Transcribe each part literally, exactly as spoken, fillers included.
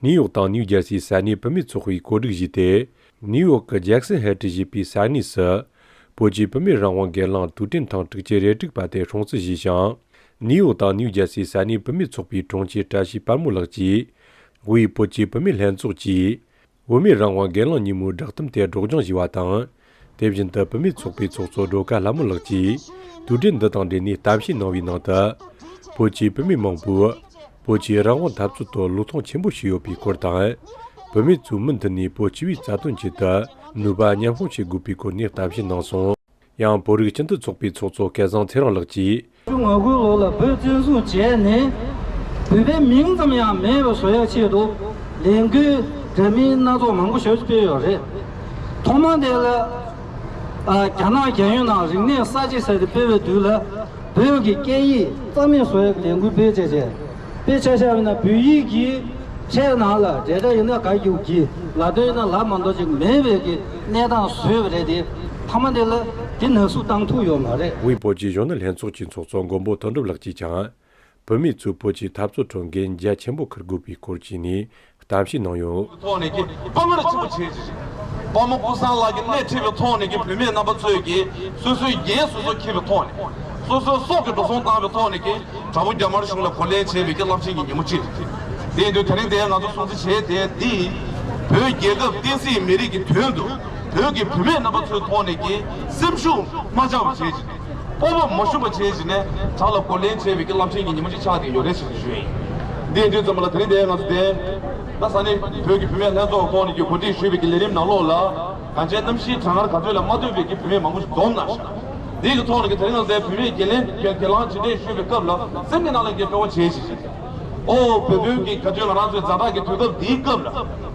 ནིའུ་ཡོག་དང་ནིའུ་ཇར་སིའི་ས་གནས་བུད་མེད་ཚོགས་པས་གོ་སྒྲིག་བྱས་ཏེ། ནིའུ་ཡོག་གི་ཇེག་སན་ཧེ་ཏི་ཞེས་པའི་ས་གནས་སུ། བོད་ཀྱི་བུད་མེད་རང་དབང་སྒེར་ལངས་དུས་དྲན་ཐེངས་དྲུག་ཅུ་རེ་དྲུག་པ་དེ་སྲུང་བརྩི་ཞུས་ཤིང་། ནིའུ་ཡོག་དང་ནིའུ་ཇར་སིའི་ས་གནས་བུད་མེད་ཚོགས་པའི་དྲུང་ཆེ་བཀྲ་ཤིས་དཔལ་མོ་ལགས་ཀྱིས། དབུས་བོད་ཀྱི་བུད་མེད་ལྷན་ཚོགས་ཀྱིས། བུད་མེད་རང་དབང་སྒེར་ལངས་ཉིན་མོའི་བསྒྲགས་གཏམ་དེ་སྒྲོག་སྦྱང་ཞུས་པ་དང་། དེ་བཞིན་དུ་བུད་མེད་ཚོགས་པའི་ཚོགས་གཙོ་སྒྲོལ་དཀར་ལྷ་མོ་ལགས་ཀྱིས། དུས་དྲན་འདི་དང་འབྲེལ་ནས་གཏམ་བཤད་གནང་བའི་ནང་དུ། བོད་ཀྱི་བུད་མེད་མང་པོས། བོད་ཀྱི་རང་དབང་འཐབ་རྩོད་དུ་བློས་གཏོང་ཆེན་པོ་བྱས་ཡོད་པའི་སྐོར་དང་། བུད་མེད་ཚོས་མུ་མཐུད་ནས་བོད་སྤྱི་པའི་རྩ་དོན་ཆེད་དུ་ནུས་པ་མཉམ་སྤུངས་བྱེད་དགོས་པའི་སྐོར་ནས་གཏམ་བཤད་གནང་སོང་། ཡང་བོད་རིགས་སྤྱི་མཐུན་ཚོགས་པའི་ཚོགས་གཙོ་སྐལ་བཟང་ཚེ་རིང་ལགས་ཀྱིས། ང་དགུའི་ལོ་ལ་བོད་བཙན་བཟུང་བྱས་ནས། བོད་པའི་མིང་ཙམ་ཡང་མེད་པ་བཟོ་ཡག་ཆེད་དུ་ལས་འགུལ་འདྲ་མིན་སྣ་ཚོགས་མང་པོ་ཞེ་པོ་ཅིག་སྤེལ་ཡོད་རེད། ཐོག་མ་དེ་ལ། ཨ། རྒྱ་ནག་རྒྱལ་ཡོངས་ནང་རིག་གནས་གསར་བརྗེ་ཟེར་ཏེ་སྤེལ་བའི་དུས་ལ། བོད་ཀྱི་སྐད་ཡིག་རྩ་མེད་བཟོ་ཡག་གི་ལས་འགུལ་སྤེལ་བྱས་བྱས། དཔེ་ཆ་བཞག་པ་ཡིན་ན་བོད་ཡིག་གི་ཕྲད་ནང་ལ་འབྲེལ་སྒྲ་ཡིན་ན་ག་རྒྱུག་གི། ལ་དོན་ཡིན་ན་ལ་མ་གཏོགས་ཅིག་མེད་པའི་གི་གནས་སྟངས་བཟོས་པ་རེད་དེ། མཐའ་མ་དེ་ལ་དེ་ནག་བསུབ་བཏང་ཐུབ་ཡོད་མ་རེད། དབུས་བོད་ཀྱི་གཞོན་ནུ་ལྷན་ཚོགས་ཀྱི་ཚོགས་གཙོ་མགོན་པོ་དོན་གྲུབ་ལགས་ཀྱིས་ཀྱང་། བུད་མེད་ཚོས་བོད་ཀྱི་འཐབ་རྩོད་ཁྲོད་འགན་རྒྱ་ཆེན་པོ་འཁུར་དགོས་པའི་སྐོར་བཅས་ནས་གཏམ་བཤད་གནང་ཡོད། ཐོག་ནས་ཀྱི་དཔའ་ངར་ཆེན་པོ་བྱས་ཀྱི་རེད། དཔའ་མོ་ཀུན་བཟང་ལགས་ཀྱིས་སྣེ་ཁྲིད་པའི་ཐོག་ནས་ཀྱི་བུད་མེད་རྣམ་པ་ཚོས་ཀྱི་སོ་སོའི་འགན་སོ་སོ་འཁྱེར་བའི་ཐོག་ནས། སོ་སོའི་སྲོག་གི་འགྲོ་སོང་བཏང་བའི་ཐོག་ནས་ཀྱི་དྲག་པོ་རྒྱ་དམར་གཞུང་ལ་གོ་ལེན་བྱེད་པའི་ཀྱི་རླབས་ཆེན་གྱི་ཉིན་མོ་གཅིག་རེད། དེ་ཡིན་དུས་དེ་རིང་དེ་ང་ཚོ་སྲུང་བརྩི་བྱས་ཏེ་འདི། བོད་རྒྱལ་ཁབ་བསྟན་སྲིད་མི་རིགས་ཀྱི་དོན་དུ་བོད་ཀྱི་བུད་མེད་རྣམ་པ་ཚོའི་ཐོག་ནས་ཀྱི་སེམས་ཤུགས་མ་ཆག་པ་བྱས་ཀྱི། སྤོབས་པ་མ་ཞུམ་པ་བྱས་བྱས་ནས་དྲག་ལ་གོ་ལེན་བྱས་པའི་གི་རླབས་ཆེན་གྱི་ཉིན་མོ་ཅིག་ཆགས་བསྡད་ཡོད་རེད་ཟེར་ཞུ་ཡིན། འདི་ཡིན་དུས་ཙམ་པ་ལ་དེ་རིང་འདིར་ང་ཚོ་དེ། ད་ས་གནས་བོད་ཀྱི་བུད་མེད་ལྷན་ཚོགས་ཐོག་ནས་ཀྱི་གོ་སྒྲིག་ཞུས་པའི་གི་ལས་རིམ་ནང་ལོགས་ལ། གངས་ཅན་གནམ་གཤིས་གྲང་ངར་ག་ཚོད་ལ་མ་ལྟོས་པའི་གི་བུད་མེད་མང་པོ་ཞིག་འཛོམས་གནང་ཞིང་། འདི་གི་ཐོག་ནས་ཀྱི་དེ་རིང་ང་ཚོའི་བུད་མེད་སྒེར་ལངས་སྒེར་ལངས་ཕྱིར་འཐེན་ཞུས་པའི་སྐབས་ལ་སེམས་ཀྱི་ནང་ལ་ཀྱི་སྤྲོ་བ་བྱེད་བཞིན་ཞིང་། ཨོ་བོད་དོན་གྱི་ག་ཚོད་ང་རང་ཚོའི་ཛ་དྲག་གི་དུས་སྐབས་འདིའི་སྐབས་ལ།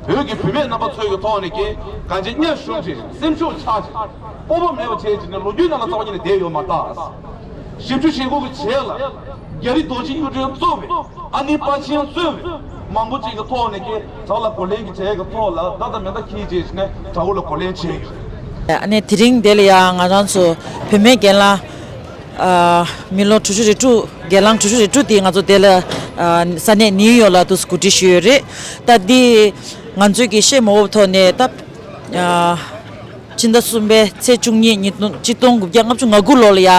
བོད་ཀྱི་བུད་མེད་རྣམ་པ་ཚོའི་གི་ཐོག་ནས་ཀྱི་གངས་ཅན་སྙན་ཞུམ་བྱེད་ཅིང་སེམས་ཤུགས་ཆག་ཅིང་། སྤོབས་པ་མེད་པ་བྱས་ཅིག་ནས་ལོ་རྒྱུས་ནང་ལ་རྩ་བ་ཉིད་ནས་བསྡད་ཡོད་མ་རེད། བཞི་བཅུ་ཞེ་དགུ་གི་རྗེས་ལ་རྒྱ་རི་རྡོ་རྗེ་གཡུ་སྒྲོན་གཙོས་པའི་ཨ་ནེ་པ་ཆེན་གཙོས་པའི་མང་པོ་ཅིག་གི་ཐོག་ནས་ཀྱི་དྲག་ལ་གོ་ལེན་གྱི་བྱས་ཀྱི་ཐོག་ལ་ད་ལྟ་མེ་མདའ་འཁྱེར་བྱས་ཅིག་ནས་དྲག་པོ་ལ་གོ་ལེན་བྱས་ཡོད། ཨ་ནེ་དེ་རིང་འདི་ལ་ཡང་ང་རང་ཚོ་བུད་མེད་སྒེར་ལངས་ཨ་མི་ལོ་དྲུག་ཅུ་རེ་དྲུག་སྒེར་ལངས་དྲུག་ཅུ་རེ་དྲུག་དེ་ང་ཚོ་འདི་ལ་ཨ་ས་གནས་ནིའུ་ཡོག་ལ་དུ་གོ་སྒྲིག་ཞུས་ཡོད་རེད། ད་འདི་ང་ཚོས་ཀྱི་ཤེས་མ་འོབ་ཐོག་ནས་ད། ཕྱི་ཟླ་གསུམ་པའི་ཚེས་བཅུ་གཉིས་ཉིས་སྟོང་གཅིག་སྟོང་དགུ་བརྒྱ་ལྔ་བཅུ་ང་དགུ་ལོ་ལ་ཡ་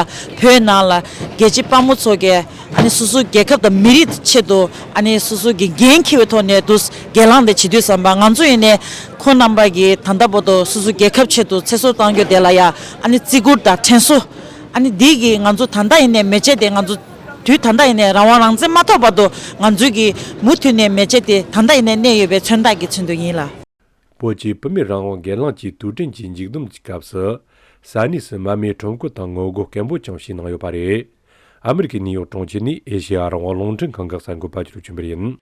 བོད་ནང་ལ་རྒྱལ་གཅེས་དཔའ་མོ་ཚོ་གིས་ཨ་ནི་སོ་སོའི་རྒྱལ་ཁབ་དང་མི་རིགས་ཆེད་དུ་ཨ་ནི་སོ་སོ་གི་འགན་འཁྱེར་བའི་ཐོག་ནས་དུ་སྒེར་ལངས་དེ་བྱེད་དུས་ཙམ་པ་ང་ཚོ་ཡིན་ནའི་ཁོང་རྣམ་པ་གིས་ད་ལྟ་བར་དུ་སོ་སོའི་རྒྱལ་ཁབ་ཆེད་དུ་ཚེ་སྲོག་བཏང་རྒྱུ་དེ་ལ་ཡ་ཨ་ནི་བརྩི་བཀུར་དང་དྲན་གསོ་ཨ་ནི་འདི་གིས་ང་ཚོ་ད་ལྟ་ཡིན་ནའི་མེ་ལྕེ་དེ་ང་ཚོ་དུས་ད་ལྟ་ཡིན་ནའི་རང་དབང་རང་བཙན་མ་ཐོབ་བར་དུ་ང་ཚོའི་གི་མུ་མཐུད་ནས་མེ་ལྕེ་དེ་ད་ལྟ་ཡིན་ནའི་གནས་ཡོད་པའི་མཚོན་རྟགས་ཀྱི་ཚུལ་དུ་ཡིན་ལ། བོད་ཀྱི་བུད་མེད་རང་དབང་སྒེར་ལངས་ཀྱི་དུས་དྲན་གྱི་མཇུག་བསྡོམས་ཀྱི་སྐབས་སུ། ས་གནས་སུ་མར་མེའི་ཁྲོམ་སྐོར་དང་ངོ་རྒོལ་སྐད་འབོད་ཀྱང་བྱས་གནང་ཡོད་པ་རེད། ཨ་མི་རི་ཀའི་ནིའུ་ཡོག་གྲོང་ཁྱེར་ནས་ཨེ་ཤེ་ཡ་རང་དབང་རླུང་འཕྲིན་ཁང་གི་གསར་འགོད་པ་ཆུ་ཆུན་པར་ཡིན།